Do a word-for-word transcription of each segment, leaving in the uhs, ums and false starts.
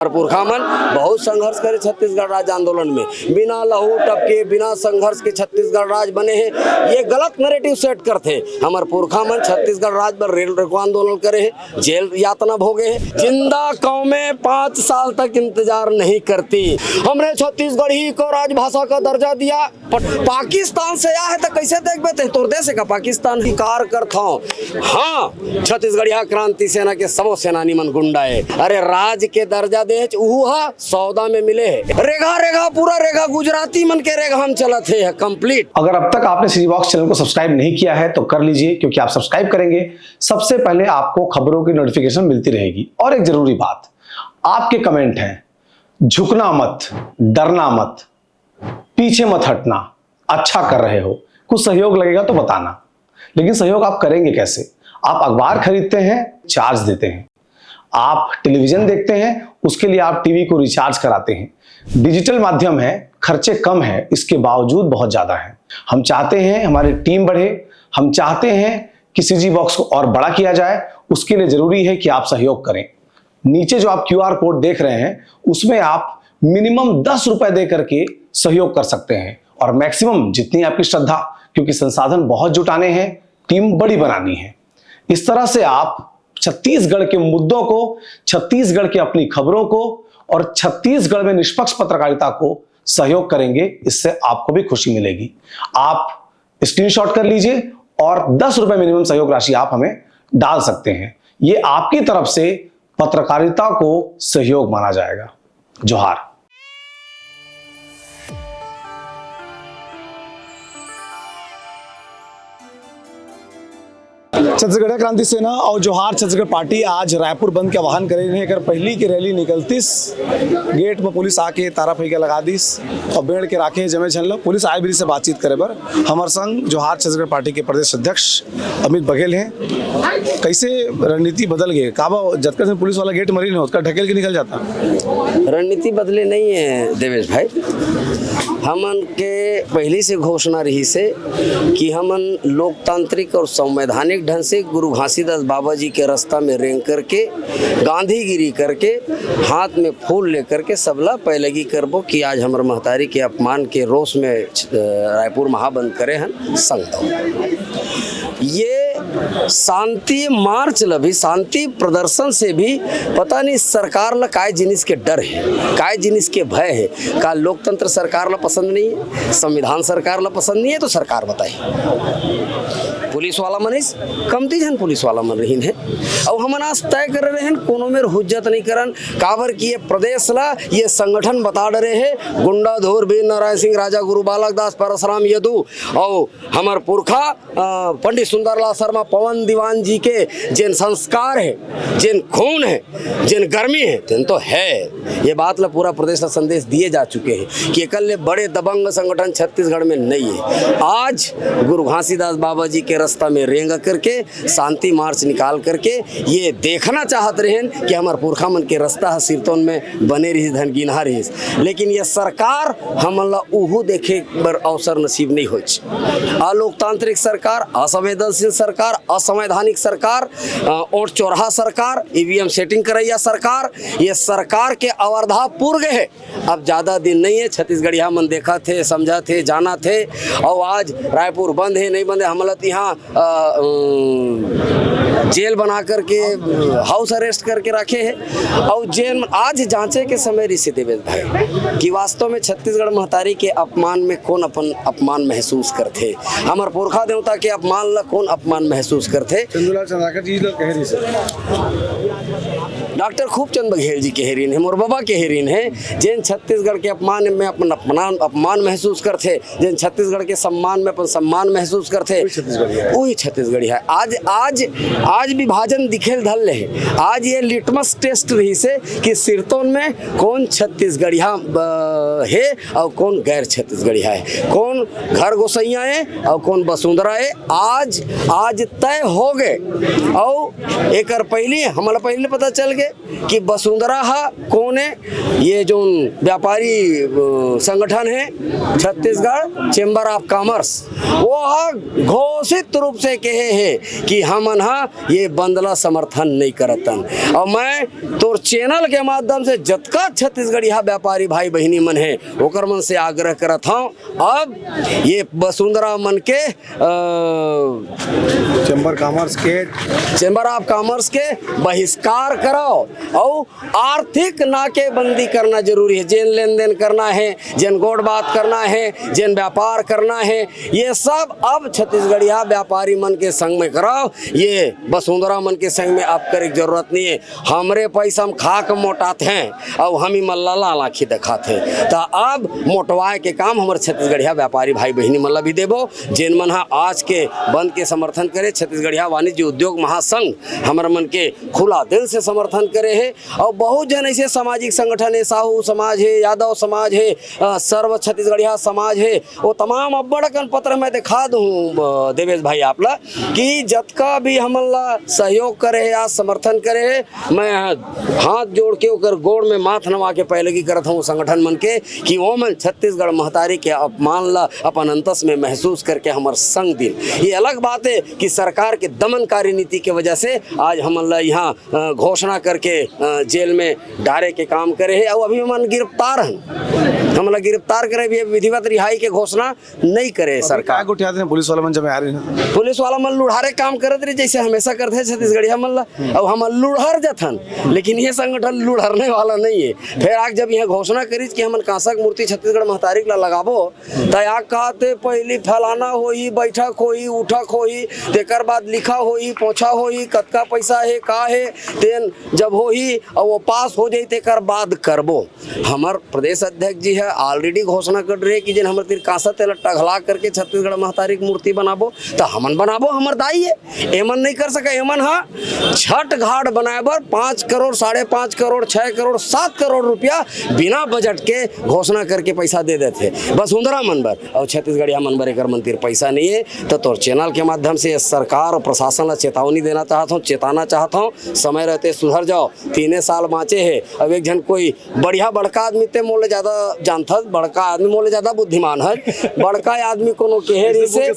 हमर पुरखा मन बहुत संघर्ष करे छत्तीसगढ़ राज्य आंदोलन में, बिना लहू टपके, बिना संघर्ष के छत्तीसगढ़ राज्य बने हे। ये गलत नैरेटिव सेट करथे। हमर पुरखा मन छत्तीसगढ़ राज्य बर रेल रोको आंदोलन करे हे, जेल यातना भोगे हे। जिंदा कौमें पाँच साल तक इंतजार नहीं करती। हमने छत्तीसगढ़ी को राजभाषा का दर्जा दिया, पर पाकिस्तान से आया है तो कैसे देखबे ते? तोर देश का पाकिस्तान स्वीकार करथौं। हाँ, छत्तीसगढ़िया क्रांति सेना के सबो सेनानी मन गुंडा हे। अरे, राज के दर्जा दे उहू हा सौदा में मिले हे। रेगा रेगा, पूरा रेगा, गुजराती मन के रेगा हम चलत हे कंप्लीट। अगर अब तक आपने सीजी बॉक्स चैनल को सब्सक्राइब नहीं किया है तो कर लीजिए, क्योंकि आप सब्सक्राइब करेंगे, सबसे पहले आपको खबरों की नोटिफिकेशन मिलती रहेगी। और एक जरूरी बात, आपके कमेंट हैं, झुकना मत, डरना मत, पीछे मत हटना, अच्छा कर रहे हो, कुछ सहयोग लगेगा तो बताना। लेकिन सहयोग आप करेंगे कैसे? आप अखबार खरीदते हैं, चार्ज देते हैं, आप टेलीविजन देखते हैं, उसके लिए आप टीवी को रिचार्ज कराते हैं। डिजिटल माध्यम है, खर्चे कम हैं, इसके बावजूद बहुत ज़्यादा हैं। हम चाहते हैं हमारी टीम बढ़े, हम चाहते हैं कि सीजी बॉक्स को और बड़ा किया जाए। उसके लिए ज़रूरी है कि आप सहयोग करें। नीचे जो आप क्यूआर कोड देख रहे हैं, उसमें आप मिनिमम दस रुपए दे करके सहयोग कर सकते हैं, और मैक्सिमम जितनी आपकी श्रद्धा, क्योंकि संसाधन बहुत जुटाने हैं, टीम बड़ी बनानी है। इस तरह से आप छत्तीसगढ़ के मुद्दों को, छत्तीसगढ़ के अपनी खबरों को और छत्तीसगढ़ में निष्पक्ष पत्रकारिता को सहयोग करेंगे। इससे आपको भी खुशी मिलेगी। आप स्क्रीनशॉट कर लीजिए और दस रुपए मिनिमम सहयोग राशि आप हमें डाल सकते हैं। ये आपकी तरफ से पत्रकारिता को सहयोग माना जाएगा। जोहार। छत्तीसगढ़ क्रांति सेना और जोहार छत्तीसगढ़ पार्टी आज रायपुर बंद के आह्वान करे रहे। एकर पहली की रैली निकलतिस, गेट में पुलिस आके तारा फैका लगा दिस और बेड़ के राखे जमे झन लो। पुलिस आए भी से बातचीत करे बर। हमर संग जोहार छत्तीसगढ़ पार्टी के प्रदेश अध्यक्ष अमित बघेल हैं। कैसे रणनीति बदल गए? काबा जतका दिन पुलिस वाला गेट मरीन है, उसका ढकेल के निकल जाता। रणनीति बदले नहीं है देवेश भाई। हमन के पहली से घोषणा रही से कि हमन लोकतांत्रिक और संवैधानिक ढंग से गुरु घासीदास बाबा जी के रास्ता में रेंग करके, गांधीगिरी करके, हाथ में फूल लेकर के सबला पैलगी करबो कि आज हमर महतारी के अपमान के रोष में, अ, रायपुर महाबंद करे हन संगत। ये शांति मार्च ल भी, शांति प्रदर्शन से भी पता नहीं सरकार ल काय जिनिस के डर है, काय जिनिस के भय है। का लोकतंत्र सरकार ल पसंद नहीं है, संविधान सरकार ल पसंद नहीं है, तो सरकार बताई। पुलिस वाला मन इस कमती झन पुलिस वाला मन रहीन है। अउ हमन आज तय करे रहेन, कोनो मेर हुज्जत नहीं करन, काबर कि ये प्रदेश ला ये संगठन बता डरे है, गुंडा धूर वीर नारायण सिंह, राजा गुरु बालक दास, परसराम यदु अउ हमर पुरखा, अ, पंडित सुंदरलाल शर्मा, पवन दीवान जी के जेन संस्कार है, जेन खून है, जेन गर्मी है, तेन तो है। ये बात ला पूरा प्रदेश ला संदेश दिए जा चुके हैं कि एकल ले बड़े दबंग संगठन छत्तीसगढ़ में नहीं है। आज गुरु घासीदास बाबा जी के रास्ता में रेंग करके, शांति मार्च निकाल करके ये देखना चाहत रहेन कि हमर पुरखा मन के रास्ता ह सिरतोन में बने रहिस, धन गिनहा रहिस, लेकिन ये सरकार हमन ला उहू देखे बर अवसर नसीब नहीं होइच। अलोकतांत्रिक सरकार, असंवेदनशील सरकार, असंवैधानिक सरकार, अ, ओट चोरहा सरकार, ईवीएम सेटिंग करैया सरकार, ये सरकार के अवरधा पुर गए है। अब ज्यादा दिन नहीं है, छत्तीसगढ़िया मन देखत हे, समझत हे, जानत हे। अउ आज रायपुर बंद है, नहीं बंद है, हमला तो यहाँ, अ, अम, जेल बना करके, हाउस अरेस्ट करके रखे है। अउ जेल में आज जांचे के समय रिहिसे देवेश भाई कि वास्तव में छत्तीसगढ़ महतारी के अपमान में कौन अपन अपमान महसूस करथे, हमर पुरखा देवता के अपमान ला कौन अपमान महसूस करथे। चंदूलाल चंद्राकर जी तो कह रही सर। डॉक्टर खूबचंद बघेल जी कहे रहिन हे, मोर बाबा कहे रहिन हे, जेन छत्तीसगढ़ के अपमान में अपन अपमान, अपमान महसूस करथे, जेन छत्तीसगढ़ के सम्मान में अपन सम्मान महसूस करथे, वही छत्तीसगढ़िया है। वही छत्तीसगढ़िया है। आज, आज, आज विभाजन दिखेल धर ले हे। आज ये लिटमस टेस्ट रहिसे कि सिरतोन में कौन छत्तीसगढ़िया, अ, हे अउ कौन गैर छत्तीसगढ़िया हे, कौन घर गोसैया हे अउ कौन बसुंधरा हे। आज, आज तय हो गए। अउ एकर पहली, हमला पहली पता चल गए कि वसुंधरा ह कोन ए, ये जोन व्यापारी, अ, संगठन हे छत्तीसगढ़ चैम्बर ऑफ कॉमर्स, वो ह घोषित रूप से कहे हे कि हमन ह ये बंद ला समर्थन नहीं करतन। और मैं तोर चैनल के माध्यम से जतका छत्तीसगढ़िया व्यापारी भाई बहिनी मन हे, ओकर मन से आग्रह करत हौं, अब ये वसुंधरा मन के, अ, चैम्बर कॉमर्स के चैम्बर ऑफ कॉमर्स के बहिष्कार कराओ, अउ आर्थिक नाकेबंदी करना जरूरी हे। जेन लेन देन करना हे, जेन गोठ बात करना हे, जेन व्यापार करना हे, ये सब अब छत्तीसगढ़िया व्यापारी मन के संग में कराओ। ये वसुंधरा मन के संग में अब करे के जरूरत नहीं हे। हमरे पैसा म खा के मोटात हे, अउ हम इमन ला लाल आँखी देखात हे। त अब मोटवाए के काम हमर छत्तीसगढ़िया व्यापारी भाई बहिनी मन ला भी देबो, जेन मन ह आज के बंद के समर्थन करे। छत्तीसगढ़िया वाणिज्य उद्योग महासंघ हमर मन के खुला दिल से समर्थन करे हे, अउ बहुत झन ऐसे सामाजिक संगठन हे, साहू समाज हे, यादव समाज हे, अ, सर्व छत्तीसगढ़िया समाज हे, वो तमाम अब्बड़ अकन पत्र मैं देखा दूँ, अ, देवेश भाई आप ला, कि जतका भी हमन ला सहयोग करे हे या समर्थन करे हे, मैं हाथ जोड़ के ओकर गोड़ में माथ नवा के पैलगी करत हूँ संगठन मन के, कि ओमन छत्तीसगढ़ महतारी के अपमान ला अपन अंतस में महसूस करके हमर संग दिन। ये अलग बात हे कि सरकार के दमनकारी नीति के वजह से आज हमन ला यहाँ, अ, घोषणा करके, अ, जेल में डारे के काम करे हे, अउ अभी हमन गिरफ्तार हन। हमन ला गिरफ्तार करे भी विधिवत रिहाई के घोषणा नहीं करे अभी सरकार। का गोठियात हे पुलिस वाला मन जब आ रहे हैं? पुलिस वाला मन लुढ़ारे काम करत रही, जैसे हमेशा करते हैं छत्तीसगढ़िया मन ला। अउ हमन लुढ़र जथन, लेकिन ये संगठन लुढ़रने वाला नहीं हे। फिर आग जब यहाँ घोषणा करिस कि हमन कांसा के मूर्ति छत्तीसगढ़ महतारी ला लगाबो, त आग कहत हे पहली फलाना होही, बैठक होही, उठक होही, तेकर बाद लिखा होही, पोछा होही, कतका पैसा हे, का हे, तेन जब होही अउ वो पास हो जाई तेकर बाद करबो। हमर प्रदेश अध्यक्ष जी ह already घोषणा कर रहे कि जेन हमर तीर कांसा तेला टघला करके छत्तीसगढ़ महतारी के मूर्ति बनाबो, त हमन बनाबो, हमर दाई हे, एमन नहीं कर सके। एमन ह छठ घाट बनाए बर पाँच करोड़, साढ़े पाँच करोड़, छह करोड़, सात करोड़ रुपया बिना बजट के घोषणा करके पैसा दे देथे वसुंधरा मन बर, अउ छत्तीसगढ़िया मन बर एकर मन तीर पैसा नहीं हे। त तोर चैनल के माध्यम से सरकार अउ प्रशासन ला चेतावनी देना चाहत हूँ, चेताना चाहत हूँ, समय रहते सुधर जाओ। तीने साल बाँचे हे। अब एक झन कोई बढ़िया बड़का आदमी, ते मोले ज्यादा जानथस, बड़का आदमी मोले ज्यादा बुद्धिमान हे। बड़का आदमी कोनो कहे रहिसे,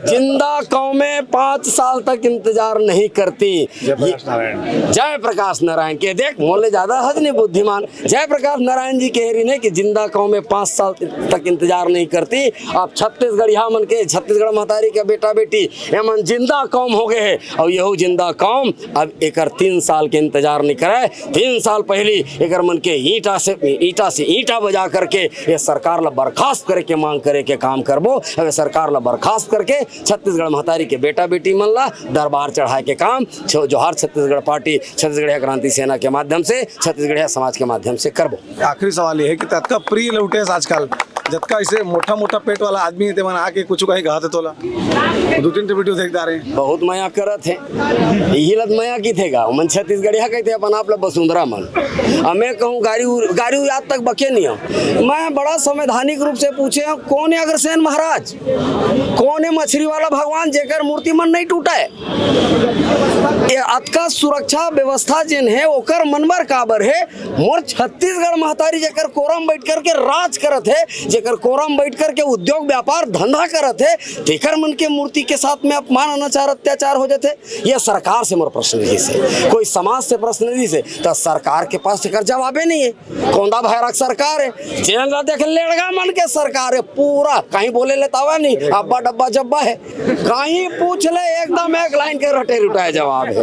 "जिंदा कौमें पाँच साल तक इंतजार नहीं करती।" जय प्रकाश नारायण। जय प्रकाश नारायण के देख, मोले ज्यादा हस नहीं बुद्धिमान। जय प्रकाश नारायण जी कहे रहिन हे कि जिंदा कौमें पाँच साल तक इंतजार नहीं करती। अब छत्तीसगढ़िया मन के, छत्तीसगढ़ महतारी के बेटा बेटी, एमन जिंदा कौम हो गए हे, अउ यहू जिंदा कौम अब एकर तीन साल के इंतजार नहीं करे। तीन साल पहली एकर मन के ईंटा से, ईंटा से ईंटा बजा करके ये सरकार ला बर्खास्त करे के मांग करे के काम करबो। अब ये सरकार ला बर्खास्त करके छत्तीसगढ़ महतारी के बेटा बेटी मन ला दरबार चढ़ाए के काम छो-, जोहार छत्तीसगढ़ पार्टी, छत्तीसगढ़िया क्रांति सेना के माध्यम से, छत्तीसगढ़िया समाज के माध्यम से करबो। आखिरी सवाल ये हे कि ततका प्रिय लौटेस आजकल, जतका ऐसे मोटा मोटा पेट वाला आदमी हे, ते मन आके कुछ कहीं कहा थे तोला, दो तीन ठो वीडियो देख डारे। बहुत मया करत हे, यही लत मया की थे गा, मन छत्तीसगढ़िया कहते अपन आप ला वसुंधरा मन। अब मैं कहूँ गारी उर-, गारी उर आज तक बके नहीं हो। मैं बड़ा संवैधानिक रूप से पूछे हूँ, कौन हे अग्रसेन महाराज, कौन हे मछरी वाला भगवान जेकर मूर्ति मन नहीं टूटे? ये अतका सुरक्षा व्यवस्था जेन हे ओकर मन बर काबर हे? मोर छत्तीसगढ़ महतारी जेकर कोरम बैठ करके राज करत हे, जेकर कोरम बैठ करके उद्योग व्यापार धंधा करत हे, तेकर मन के मूर्ति के साथ में अपमान, अनाचार, अत्याचार हो जाथे। ये सरकार से मोर प्रश्न रहिस हे, कोई समाज से प्रश्न रहिस हे, त सरकार के पास एकर जवाबे नहीं हे। कोंदा भैरक सरकार हे, चैनल ला देख, लेड़गा मन के सरकार हे, पूरा कहीं बोले लेतावा नहीं, अब्बा डब्बा जब्बा हे। कहीं पूछ ले, एकदम एक लाइन के रटे रुटाए जवाब हे।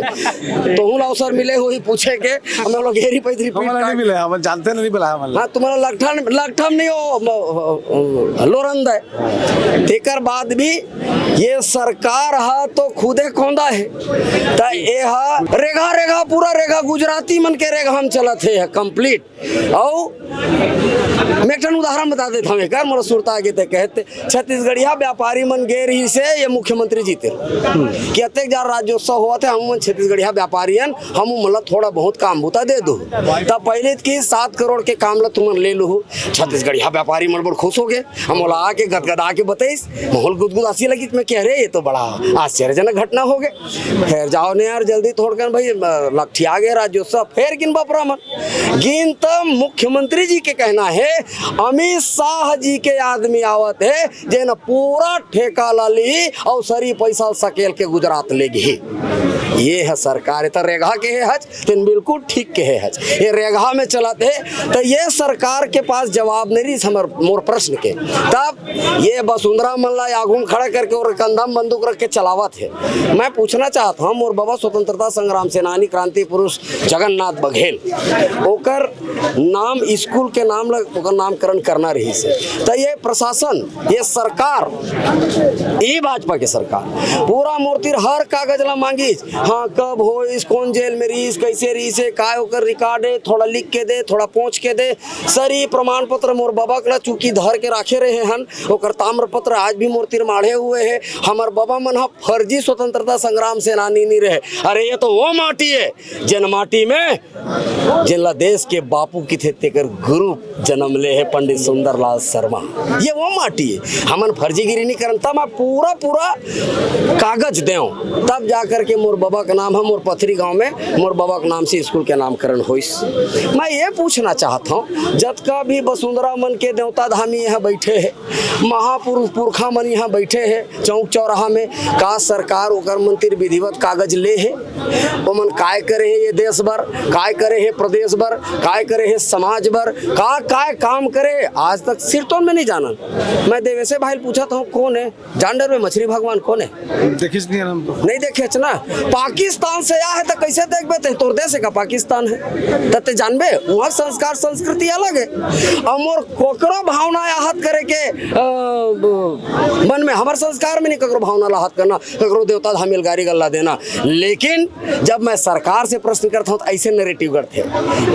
तोहू ला अवसर मिले होही पूछे के, हम लोग घेरी पैदरी पीट हमला नहीं काट मिले, हम जानते नहीं मिला हमला। हाँ, तुम्हारा लखठम, लखठम नहीं हो, म-, लोरंद हे। तेकर बाद भी ये सरकार हा तो खुदे कोंदा हे। त ये हा रेगा रेगा, पूरा रेगा गुजराती मन के रेगा हम चलत हे, complete। अउ मैं एक ठन उदाहरण बता देत हँव, एकर मोला सुरता आगे ते कहत, छत्तीसगढ़िया व्यापारी मन गे रहिस हे ये मुख्यमंत्री जी तीर कि अतेक जहाँ राज्योत्सव होवत हे, हम मन छत्तीसगढ़िया व्यापारी हन, हम मन ला थोड़ा बहुत काम बुता दे दो। तब पहले त कि सात करोड़ के काम ला तुमन ले लूहू। छत्तीसगढ़िया व्यापारी मन बड़ खुश हो गे, हम ओला आके गदगदा के बताइस, माहौल गुदगुदासी लगिस। मैं कहे, "अरे, ये तो बड़ा आश्चर्यजनक घटना हो गे।" फेर जाओ ने यार, जल्दी थोड़कन भाई, लकठिया गे राज्योत्सव, फेर गिन बपरा मन। गिन त मुख्यमंत्री जी के कहना हे, अमित शाह जी के आदमी आवत हे, जेन पूरा ठेका ला ली अउ सरी पैसा सकेल के गुजरात ले गे। ये हे सरकार, ये त रेगहा के हे हच, तेन बिल्कुल ठीक के हे हच। ये रेगहा में चलत हे, त ये सरकार के पास जवाब नहीं रहिस हमर, मोर प्रश्न के। तब ये बसुंधरा मन ला आगू में खड़ा करके और कंधा में बंदूक रख के चलावत हे। मैं पूछना चाहत हँव, मोर बबा स्वतंत्रता संग्राम सेनानी क्रांति पुरुष जगन्नाथ बघेल, ओकर नाम, स्कूल के नाम ल-, ओकर नामकरण करना रहिस हे, त ये प्रशासन, ये सरकार, ई भाजपा के सरकार पूरा मोर तीर हर कागज ला मांगिस। हाँ, कब होइस, कौन जेल में रहिस, कैसे रहिस हे, काय ओकर रिकॉर्ड हे, थोड़ा लिख के दे, थोड़ा पहुँच के दे। सरी प्रमाण पत्र मोर बबा करा चूंकि धर के राखे रहे हन, ओकर ताम्र पत्र आज भी मोर तीर माढ़े हुए हे। हमर बबा मन ह फर्जी स्वतंत्रता संग्राम सेनानी नहीं रहे। अरे, ये तो वो माटी हे, जेन माटी में, जेन ला देश के बापू किथे, तेकर गुरु जन्म ले हे, पंडित सुंदरलाल शर्मा। ये वो माटी हे। हमन फर्जीगिरी नहीं करन, तब मैं पूरा, पूरा कागज देव, तब जा करके मोर बबा के नाम हे, मोर पथरी गांव में मोर बबा के नाम से स्कूल के नामकरण होइस। मैं ये पूछना चाहत हँव, जतका भी बसुंधरा मन के देवता धामी यहाँ बैठे हे, महापुरुष पुरखा मन यहाँ बैठे हे चौक चौराहा में, का सरकार ओकर मन तीर विधिवत कागज ले हे? ओमन काय करे हे ये देश बर, काय करे हे प्रदेश बर, काय करे हे समाज बर, का काय काम करे हे? आज तक सिरतोन में नहीं जानन। मैं देवेशे भाई ल पूछत हँव, कौन हे? जान डरबे, मछरी भगवान कौन हे? देखिस नहीं हम तो। नहीं देखेच ना। पाकिस्तान से आए हे त कैसे देखबे ते? तोर देश हे का पाकिस्तान हे? त ते जानबे, उहाँ संस्कार संस्कृति अलग हे। अउ मोर कोकरो भावना आहत करे के, अ, ब-, मन में, हमर संस्कार में नहीं ककरो भावना ला आहत करना, ककरो देवता धामी ल गारी गल्ला देना। लेकिन जब मैं सरकार से प्रश्न करत हँव, त ऐसे नैरेटिव करथे।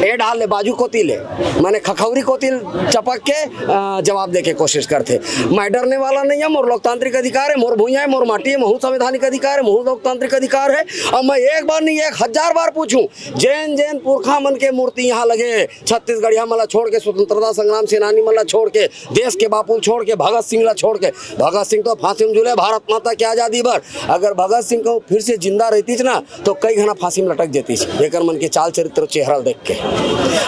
ए डाल ले, बाजू कोती ले, माने खखौरी कोती ल चपक के, अ, जवाब दे के कोशिश करथे। मैं डरने वाला नहीं हँव, मोर लोकतांत्रिक अधिकार हे, मोर भुइयाँ हे, मोर माटी हे, महू संवैधानिक अधिकार हे, महू लोकतांत्रिक अधिकार हे। अब मैं एक बार नहीं, एक हजार बार पूछूँ, जेन जेन पुरखा मन के मूर्ति यहाँ लगे, छत्तीसगढ़िया मन ला छोड़ के, स्वतंत्रता संग्राम सेनानी मन ला छोड़ के, देश के बापू ल छोड़ के, भगत सिंह ला छोड़ के, भगत सिंह तो फांसी में झूले, भारत माता की आजादी बर। अगर भगत सिंह कहूँ फिर से जिंदा रहतिस ना, तो कई घना फांसी में लटक जतिस, एकर मन के चाल चरित्र, चेहरा ल देख के।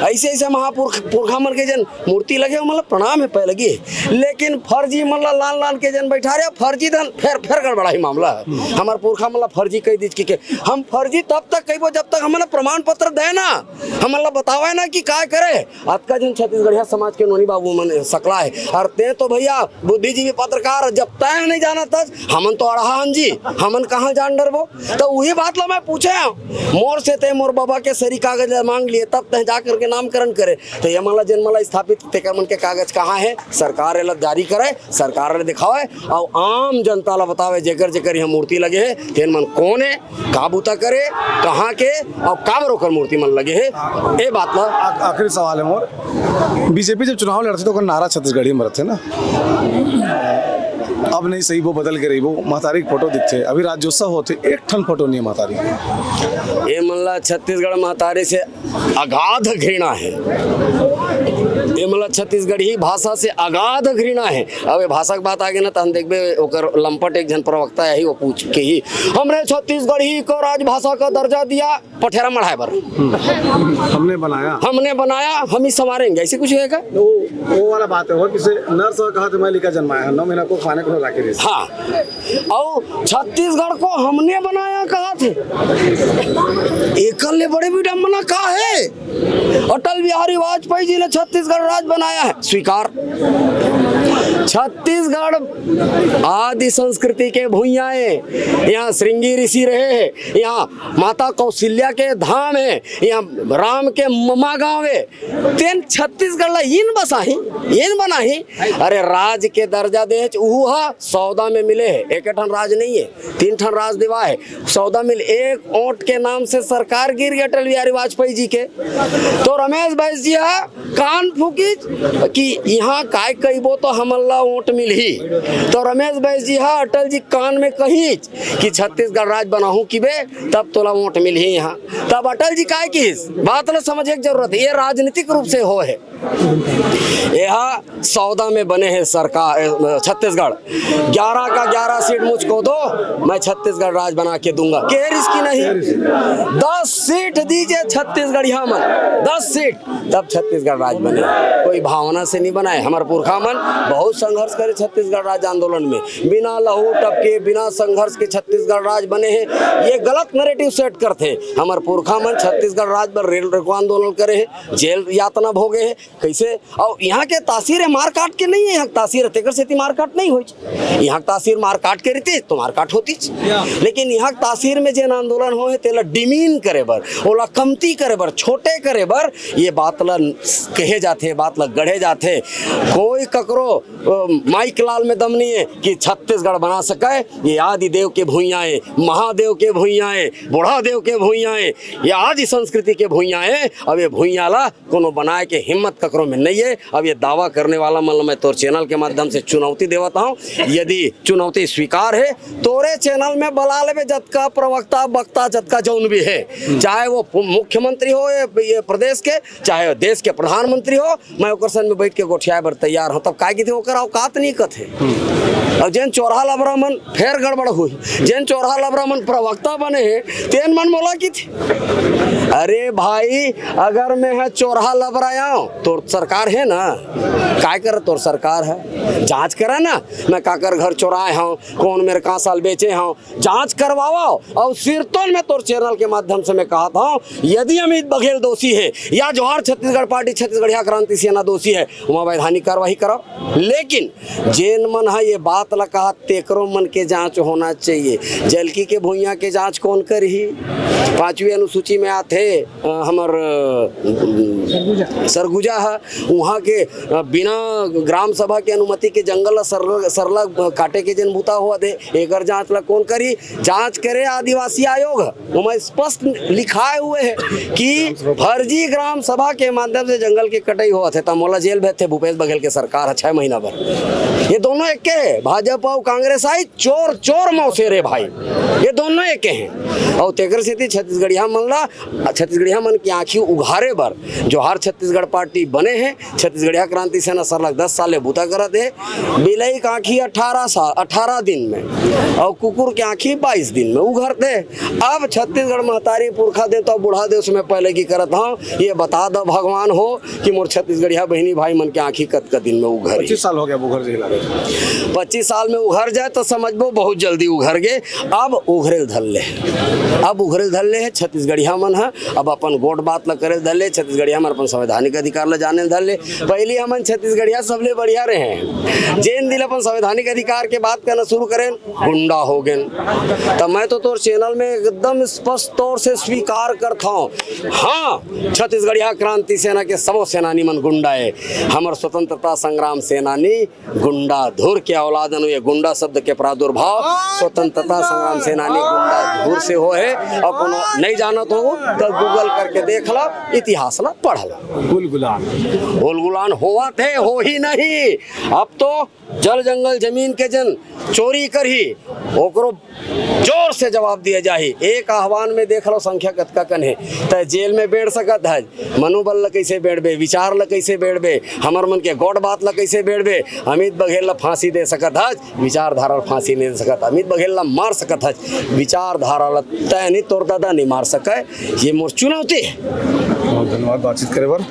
ऐसे ऐसे महापुरख, पुरखा मन के जेन मूर्ति लगे हे, ओमन ला प्रणाम हे, पैर लगे हे। लेकिन फर्जी मन ला लान लान के जेन बैठा रहे, फर्जी धन फेर, फेर गड़बड़ाही मामला हे। हमर पुरखा मन ला फर्जी कहि दिस के, के हम फर्जी तब तक कहिबो, जब तक हमन ला प्रमाण पत्र दे ना, हमन ला बतावे ना कि काय करे। अतका झन छत्तीसगढ़िया समाज के नोनी बाबू मन सकला हे। अउ ते तो भैया बुद्धिजीवी पत्रकार, जब तैं नहीं जानत हस, हमन तो अड़हा हन जी, हमन कहाँ जान डरबो? त उही बात ला मैं पूछे हँव, मोर से ते मोर बबा के सरी कागज ला मांग लिए, तब तैं जा करके नामकरण करे, त ये मन ला, जेन मन ला स्थापित, तेकर मन के कागज कहाँ हे? सरकार एला जारी करे, सरकार ला दिखावे, अउ आम जनता ला बतावे, जेकर जेकर यहाँ मूर्ति लगे हे, तेन मन कौन हे, का बूता करे, कहाँ के, अउ काबर ओकर मूर्ति मन लगे हे, ए बात ला। आ-, आखिरी सवाल हे मोर, बीजेपी जब चुनाव लड़थे त ओकर नारा छत्तीसगढ़ी में रथे ना, अब नहीं सही वो बदल के रही, वो महतारी के फोटो दिखथे, अभी राज्योत्सव होथे, एक ठन फोटो नहीं हे महतारी के। ए मन ला छत्तीसगढ़ महतारी से अगाध घृणा हे। ए मन ला छत्तीसगढ़ी भाषा से अगाध घृणा हे। अब ए भाषा के बात आगे ना, त हम देखबे, ओकर लंपट एक झन प्रवक्ता आही, वो पूछ के ही, "हमने छत्तीसगढ़ी को राजभाषा का दर्जा दिया।" पठेरा मढ़ाए बर। हमने बनाया। "हमने बनाया, हम ही संवारेंगे", ऐसे कुछ कहेगा। वो, वो वाला बात हे, वो किसे नर्स कहा तो मैं लिखा जन्माया है, नौ महीना को खाने को राखे रही। हाँ, अउ छत्तीसगढ़ को हमने बनाया कहाथे। एकर ले बड़े विडंबना का हे? अटल बिहारी वाजपेयी जी ने छत्तीसगढ़ राज्य बनाया हे, स्वीकार। छत्तीसगढ़ आदि संस्कृति के भुइयां हे, यहाँ श्रृंगी ऋषि रहे हे, यहाँ माता कौशल्या के धाम हे, यहाँ राम के ममा गाँव हे, तेन छत्तीसगढ़ ला इन बसाही, इन बनाही। अरे, राज के दर्जा देच, उहू हा सौदा में मिले हे। एक ठन राज नहीं हे, तीन ठन राज देवा हे। सौदा मिल, एक ओट के नाम से सरकार गिर गई अटल बिहारी वाजपेयी जी के। तो रमेश बैस जी हा कान फूकिच कि इहाँ काय कहिबो तो हमन ला वोट मिलही। तो रमेश बैस जी हा अटल जी कान में कहिच कि छत्तीसगढ़ राज बनाहूँ किबे, तब तोला वोट मिलही इहाँ। तब अटल जी काय किहिस, बात ला समझे के जरूरत हे, ये राजनीतिक रूप से होय हे। एहा सौदा में बने हे सरकार, ए, छत्तीसगढ़। ग्यारह का ग्यारह सीट मुझको दो, मैं छत्तीसगढ़ राज बना के दूंगा। कहे रिहिस कि नहीं? दस सीट दीजिए छत्तीसगढ़िया मन, दस सीट, तब छत्तीसगढ़ राज बने। कोई भावना से नहीं बनाए। हमर पुरखा मन बहुत संघर्ष करे छत्तीसगढ़ राज आंदोलन में, बिना लहू टपके, बिना संघर्ष के छत्तीसगढ़ राज बने हे। ये गलत नैरेटिव सेट करथे। हमर पुरखा मन छत्तीसगढ़ राज बर रेल रोको आंदोलन करे हे, जेल यातना भोगे हे। कैसे? और यहाँ के तासीर हे मारकाट के नहीं हे, यहाँ के तासीर हे, तेकर सेती मारकाट नहीं होइच। यहाँ के तासीर मारकाट के रहितिस तो मारकाट होतिच। लेकिन यहाँ के तासीर में जेन आंदोलन होय हे, तेला डिमीन करे बर, ओला कमती करे बर, छोटे करे बर ये बात ला कहे जाथे, बात ला गढ़े जाथे। कोई ककरो, अ, माइक लाल में दम नहीं हे कि छत्तीसगढ़ बना सके। ये आदि देव के भुइयां हे, महादेव के भुइयां हे, बूढ़ा देव के भुइयां हे, ये आदि संस्कृति के भुइयां हे। अब ये भुइयां ला कोनो बनाए के हिम्मत ककरो में नहीं हे। अब ये दावा करने वाला मन ला मैं तोर चैनल के माध्यम से चुनौती देवत हूँ, यदि चुनौती स्वीकार हे, तोरे चैनल में बला लेबे जतका प्रवक्ता, वक्ता, जतका जौन भी हे, चाहे वो पु-, मुख्यमंत्री हो ये, ये प्रदेश के, चाहे देश के प्रधानमंत्री हो, मैं ओकर संग में बैठ के गोठियाए बर तैयार हूँ। तब काय किथे, ओकर औकात नहीं कथे। और जेन चोरहा लबरा मन, फेर गड़बड़ होही, जेन चोरहा लबरा मन प्रवक्ता बने हे, तेन मन मोला किथे। अरे भाई, अगर मैं ह चोरहा लबरा आंव, तोर सरकार हे ना, काय कर तोर सरकार हे, जांच करा ना, मैं काकर घर चोराए हूँ, कौन मेर कांसा ल बेचे हूँ, जांच करवाओ। और सिरतोन में तोर चैनल के माध्यम से मैं कहत हूँ, यदि अमित बघेल दोषी हे या जोहार छत्तीसगढ़ पार्टी, छत्तीसगढ़िया क्रांति सेना दोषी हे, ओमा वैधानिक कार्यवाही करो। लेकिन जेन मन ह ये बात ला कहत, तेकरो मन के जांच होना चाहिए। जलकी के भुइयां के जांच कौन करही? पांचवी अनुसूची में आथे, अ, हमर, अ, सरगुजा ह, उहाँ के, अ, बिना ग्राम सभा के अनुमति के जंगल ला सरला, सरला, अ, काटे के जेन बूता होवत हे, एकर जांच ला कौन करही? जांच करे आदिवासी आयोग ह। ओमा स्पष्ट लिखाए हुए हे कि फर्जी ग्राम सभा के माध्यम से जंगल के कटाई होवत हे, त मोला जेल भेजथे भूपेश बघेल के सरकार ह छह महीना भर। ये दोनों एके हे, भाजपा अउ कांग्रेस आई, चोर चोर मौसेर हे भाई, ये दोनों एके हे। अउ तेकर सेती छत्तीसगढ़िया मन ला, छत्तीसगढ़िया मन के आँखी उघारे बर जोहार छत्तीसगढ़ पार्टी बने हे, छत्तीसगढ़िया क्रांति सेना सरलग दस साल ले बूता करत हे। बिलई के आँखी अठारह साल, अठारह दिन में, अउ कुकुर के आँखी बाईस दिन में उघरथे। अब छत्तीसगढ़ महतारी पुरखा दे तो बूढ़ा दे, उसमें पहले की करत हूँ, ये बता दो भगवान हो कि मोर छत्तीसगढ़िया बहिनी भाई मन के आँखी कतका दिन में उघर? पच्चीस साल हो गया उघर जिला। पच्चीस साल में उघर जाए तो समझबो बहुत जल्दी उघर गे। अब उघरे ल धर ले, अब उघरे ल धर ले हे छत्तीसगढ़िया मन ह। अब अपन गोठ बात ल करे ल धर ले, छत्तीसगढ़िया मन अपन संवैधानिक अधिकार ल जाने ल धर ले। पहली हमन छत्तीसगढ़िया सबले बढ़िया रहे हैं, जेन दिन अपन संवैधानिक अधिकार के बात करना शुरू करें, गुंडा हो गेन। त मैं तो तोर चैनल में एकदम स्पष्ट तौर से स्वीकार करत हूँ, हाँ, छत्तीसगढ़िया क्रांति सेना के सबो सेनानी मन गुंडा हे। हमर स्वतंत्रता संग्राम सेनानी गुंडा धुर के औलाद अनु, ये गुंडा शब्द के प्रादुर्भाव स्वतंत्रता संग्राम सेनानी गुंडा धुर से होय हे। अउ कोनो नहीं जानत हो तो Google करके देख ला, इतिहास ला पढ़ ला। गुलगुलान। गुलगुलान होवत हे, होही नहीं। अब तो जल जंगल जमीन के जेन चोरी करही, ओकरो जोर से जवाब दिए जाही। एक आह्वान में देख लो संख्या कतका कन हे। तय जेल में बेड़ सकत हस, मनोबल ल कइसे बेड़बे, विचार ल कइसे बेड़बे, हमर मन के गोठ बात ल कइसे बेड़बे? अमित बघेल ल फांसी दे सकत हस, विचारधारा ल फांसी नहीं दे सकत। अमित बघेल ल मार सकत हस, विचारधारा ल तय नहीं, तोर ददा नहीं मार सकय। ये मोर चुनौती हे। बहुत धन्यवाद बातचीत करे बर।